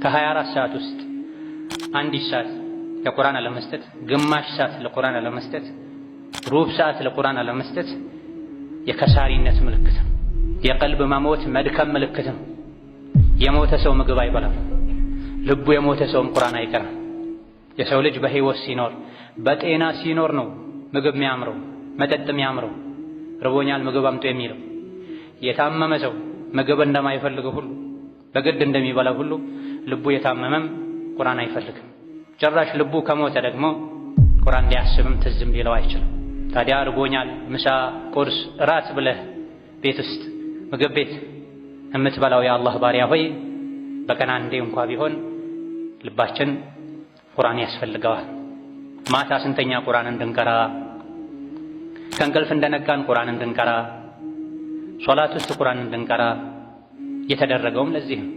ከ24 ሰዓት ውስጥ አንዲት ሰዓት ለቁርአን አለመስጠት፣ ግማሽ ሰዓት ለቁርአን አለመስጠት፣ ሩብ ሰዓት ለቁርአን አለመስጠት የከሳሪነት ምልክት ነው። የቀልብ መሞት መድከም ምልክት ነው። የሞተ ሰው ምግብ አይበላም። ልቡ የሞተ ሰውም ቁርአን አይቀራም። የሰው ልጅ በህይወት ሲኖር በጤና ሲኖር ነው ምግብ የሚያምረው መጠጥ የሚያምረው ርቦኛል ምግብ አምጡ የሚለው። የታመመ ሰው ምግብ እንደማይፈልገው ሁሉ በግድ እንደሚበላው ሁሉ ልቡ የታመመም ቁርአን አይፈልግም። ጭራሽ ልቡ ከሞተ ደግሞ ቁርአን ሊያስብም ትዝም ሊለው አይችልም። ታዲያ ርቦኛል ምሳ፣ ቁርስ፣ እራት ብለህ ቤት ውስጥ ምግብ ቤት የምትበላው የአላህ ባሪያ ሆይ በቀን አንዴ እንኳ ቢሆን ልባችን ቁርአን ያስፈልገዋል። ማታ ስንተኛ ቁርአን እንድንቀራ፣ ከእንቅልፍ እንደነቃን ቁርአን እንድንቀራ፣ ሶላት ውስጥ ቁርአን እንድንቀራ የተደረገውም ለዚህ ነው።